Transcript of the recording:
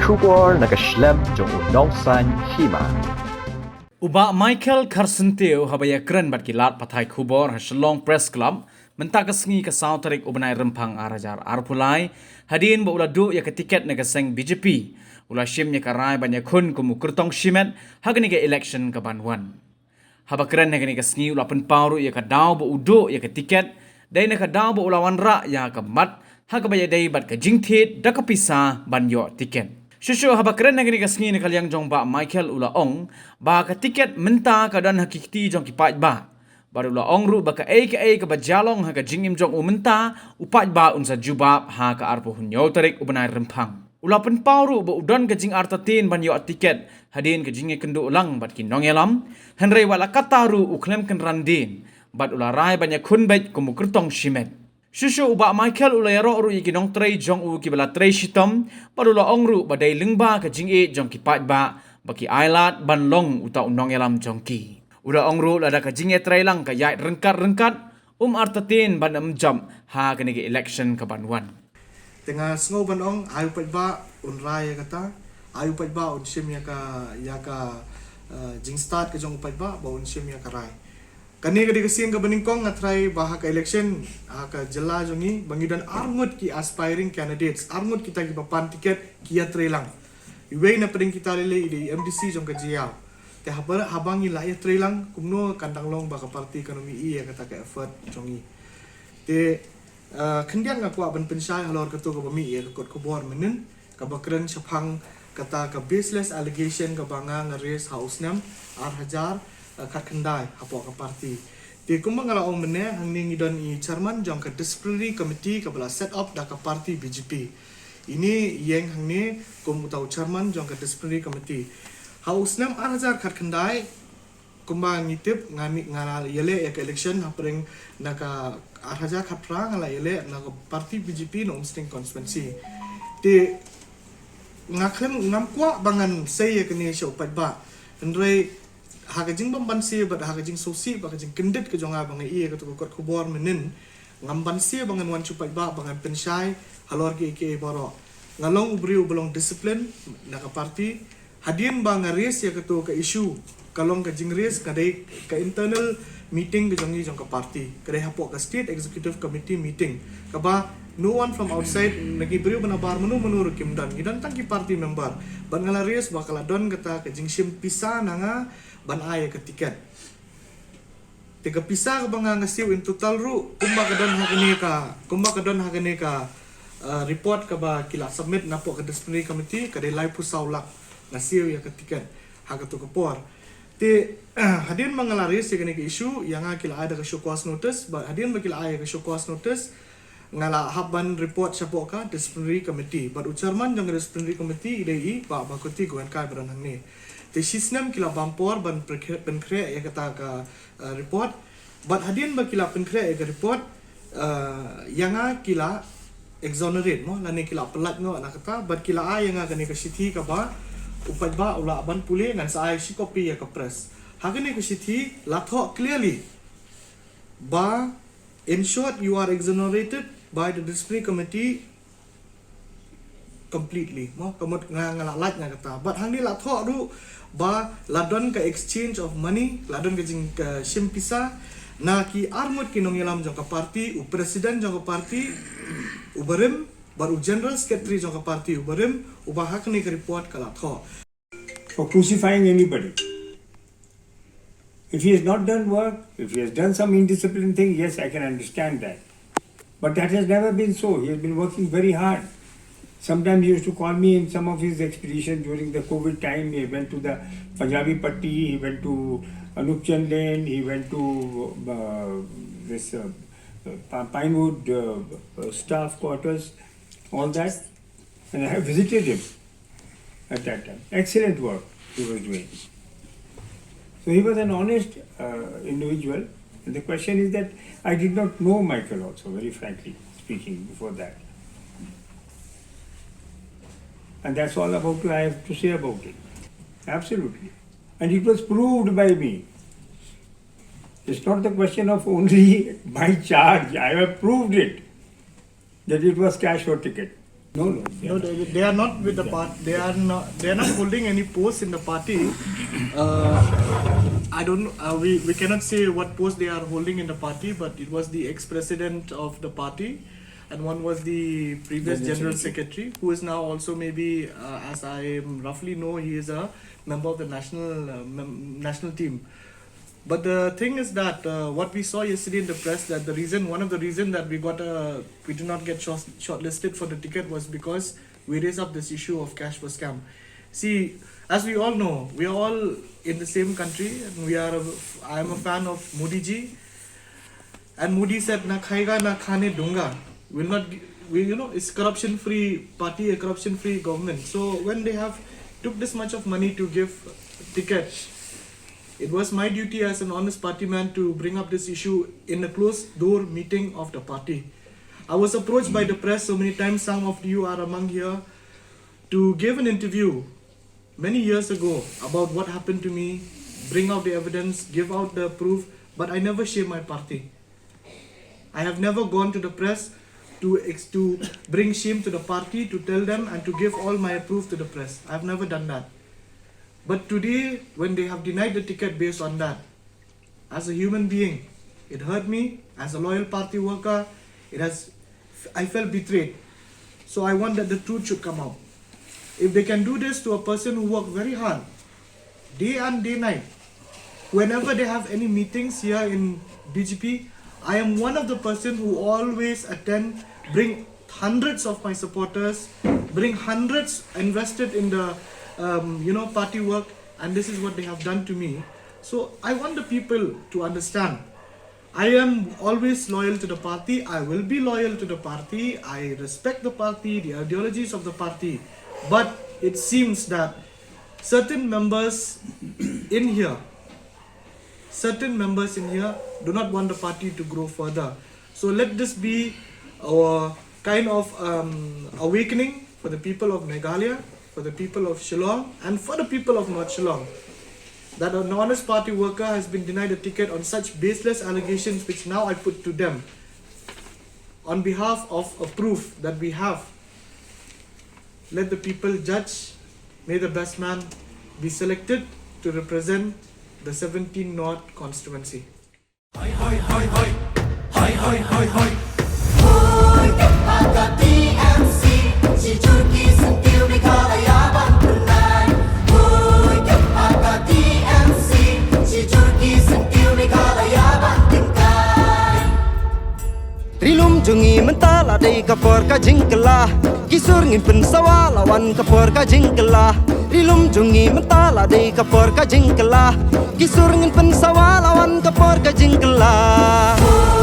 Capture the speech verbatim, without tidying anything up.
Khubor na ka shlem jong u nongsaiñ hima. U Bah Michael Kharsyntiew haba ïakren bad ki lad pathai khubor ha Shillong Press Club mynta ka sngi ka saw tarik u bnai Rymphang ar hajar arphew lai, hadien ba u la duh ïa ka tiket na ka seng B J P, u la shim ïa ka rai ban ïakhun kum u kyrtong shimet ha kane ka election ka ban wan. Haba kren ha kane ka sngi u la pynpaw ruh ïa ka daw ba u duh ïa ka tiket, dei na ka daw ba u la wanrah ïa ka mat ha kaba ïadei bad ka jingthied da ka pisa ban ïoh tiket. Shuh shuh haba kren ha kane ka sngi na ka liang jong Bah Michael u la ong ba ka tiket mynta ka don ha ki kti jong ki paidbah. Bad u la ong ruh ba kaei kaei kaba jia long ha ka jingim jong u mynta, u paidbah un sa jubab ha ka arphew hynñiew tarik u bnai Rymphang. U la pynpaw ruh ba u don ka jingartatien ban ïoh tiket hadien ka jingïakynduh lang bad ki nongïalam, hynrei wat la katta ruh u khlem kynran dien bad u la rai ban ïakhun beit kum u kyrtong shimet. Shuh shuh u Bah Michael u la ïaroh ruh ïa ki nongtrei jong u kiba la trei shitom bad u la ong ruh ba dei lyngba ka jingïeit jong ki paidbah ba ki ailad ban long uta u nongïalam jong ki. U la ong ruh lada ka jingïatreilang ka ïaid ryngkat ryngkat, um artatien ban ym jop ha kane ka election ka ban wan. Te nga sngew ban ong ai u paidbah un rai ïa kata, ai u paidbah un shim ïa ka, ïa ka, eh, jingstad ka jong u paidbah ba un shim ïa ka rai. Kane ka dei ka sien kaba nyngkong nga tharai ba ha ka election ha ka jylla jong ngi ba ngi don arngut ki aspiring candidates, arngut kita kiba pan tiket ki ïatreilang. Iwei na pdeng kita lei lei i dei i M D C jong ka Jaïaw. Te haba, haba ngi la ïatreilang kumno kan dang long ba ka party kan ym ïohi ïa kata ka effort jong ngi. Te Uh, khyndiat nga kwah ban pynshai halor kato kaba mih ïa ka kot khubor mynnin kaba kren shaphang kata ka baseless allegation kaba nga nga raise ha u snem ar hajar khatkhyndai hapoh ka party. Te kumba nga la ong mynne, hangne ngi don i chairman jong ka disciplinary committee kaba la set up da ka party B J P. Ine i ïeng hangne kum uta u chairman jong ka disciplinary committee. Ha u snem ar hajar khatkhyndai, kumba ngi tip, nga mih, nga la ïaleh ïa ka election hapdeng na ka ar hajar khatphra, nga la ïaleh na ka party B J P na Umsning constituency. Te nga khlem, ngam kwah ba ngan sei ïa kane sha u paidbah. Hynrei ha ka jingbym banse bad ha ka jingsngewsih bad ka jingkyndit ka jong nga ba nga ïohi ïa kato ka kot khubor mynnin, ngam banse ba ngan wan sha u paidbah ba ngan pynshai halor kiei kiei baroh. Nga long u briew uba long discipline na ka party. Hadien ba nga raise ïa kato ka issue, ka long ka jing raise ka dei ka internal meeting ka jong ngi jong ka party, ka dei hapoh ka state executive committee meeting, kaba no one from outside, na ki briew ba na bar mano mano ruh kim don, ngi don tang ki party member. Bad nga la raise ba ka la don kata ka jingshim pisa na nga ban ai ïa ka tiket. Te ka pisa kaba nga nga siew in total ruh, kumba ka don ha kane ka, kumba ka don ha kane ka, uh, report kaba ki la submit napoh ka disciplinary committee, ka dei laiphew saw lak nga siew ïa ka tiket ha kato ka por. Te hadien ba nga la raise ïa kane ka issue, ïa nga ki la ai da ka show cause notice, bad hadien ba ki la ai ïa ka show cause notice, nga la hap ban report shapoh ka disciplinary committee. Bad u chairman jong ka disciplinary committee i dei i Bah Bakuti Goenkai ba don hangne. Te shisnem ki la bam por ban pynkhreh, pynkhreh ïa kata ka, uh, report. Bad hadien ba ki la pynkhreh ïa ka report, uh, ïa nga ki la exonerate mo, lane ki la pyllait noh na kata, bad ki la ai ïa nga kane ka shithi kaba u paidbah u lah ban pule, ngan sa ai shi copy ïa ka press. Ha kane ka shithi la thoh clearly ba, in short, you are exonerated by the disciplinary committee completely. Mo, ka mut nga, nga la lait na kata. Bad hangne la thoh ruh ba la don ka exchange of money, la don ka jing, ka shim pisa na ki arngut ki nongïalam jong ka party, u president jong ka party u barim, bad u general secretary jong ka party u barim, uba ha kane ka report ka la thoh. For crucifying anybody. If he has not done work, if he has done some indisciplined thing, yes, I can understand that. But that has never been so. He has been working very hard. Sometimes he used to call me in some of his expeditions during the COVID time. He went to the Punjabi Patti, he went to Anupchand Lane, he went to, uh, this, uh, uh, Pi-, Pinewood, uh, uh, staff quarters, all that. And I have visited him at that time. Excellent work he was doing. So he was an honest, uh, individual. And the question is that I did not know Michael also, very frankly speaking, before that. And that's all about I have to say about it. Absolutely. And it was proved by me. It's not the question of only my charge. I have proved it that it was cash for ticket. No, no. No, they, they are not with the party. They are not. They are not holding any post in the party. Uh, I don't. Uh, we we cannot say what post they are holding in the party, but it was the ex-president of the party, and one was the previous general secretary, who is now also maybe, uh, as I, um, roughly know, he is a member of the national, uh, mem- national team. But the thing is that, uh, what we saw yesterday in the press, that the reason, one of the reason that we got a, we did not get short, shortlisted for the ticket was because we raised up this issue of cash for scam. See, as we all know, we are all in the same country, and we are. A, I am a fan of Modi ji, and Modi said, "Na khayega na khane dunga." Will not. Gi- we, you know, it's corruption-free party, a corruption-free government. So when they have took this much of money to give ticket, it was my duty as an honest party man to bring up this issue in a closed-door meeting of the party. I was approached by the press so many times. Some of you are among here, to give an interview many years ago about what happened to me, bring out the evidence, give out the proof, but I never shame my party. I have never gone to the press to ex- to bring shame to the party, to tell them and to give all my proof to the press. I have never done that. But today, when they have denied the ticket based on that, as a human being, it hurt me. As a loyal party worker, it has. I felt betrayed. So I want that the truth should come out. If they can do this to a person who worked very hard, day and day night, whenever they have any meetings here in B J P, I am one of the person who always attend, bring hundreds of my supporters, bring hundreds invested in the, um, you know, party work, and this is what they have done to me. So I want the people to understand. I am always loyal to the party. I will be loyal to the party. I respect the party, the ideologies of the party. But it seems that certain members in here, certain members in here do not want the party to grow further. So let this be our kind of, um, awakening for the people of Meghalaya, for the people of Shillong, and for the people of North Shillong, that an honest party worker has been denied a ticket on such baseless allegations, which now I put to them on behalf of a proof that we have. Let the people judge. May the best man be selected to represent the seventeen North constituency. Hoi, hoi, hoi, hoi. Hoi, hoi, hoi, hoi. Hoi, kep haka T M C. Shi jur ki syntiew Meghalaya ban pynai. Hoi, kep haka T M C. Shi jur ki syntiew Meghalaya ban pynkai. Ri lum jong ngi mynta la dei ka por ka jingkylla. Ki sur ngin pynsawa la wan ka por ka jingkylla. Ri lum jong ngi mynta la dei ka por ka jingkylla. Ki sur ngin pynsawa la wan ka por ka jingkylla.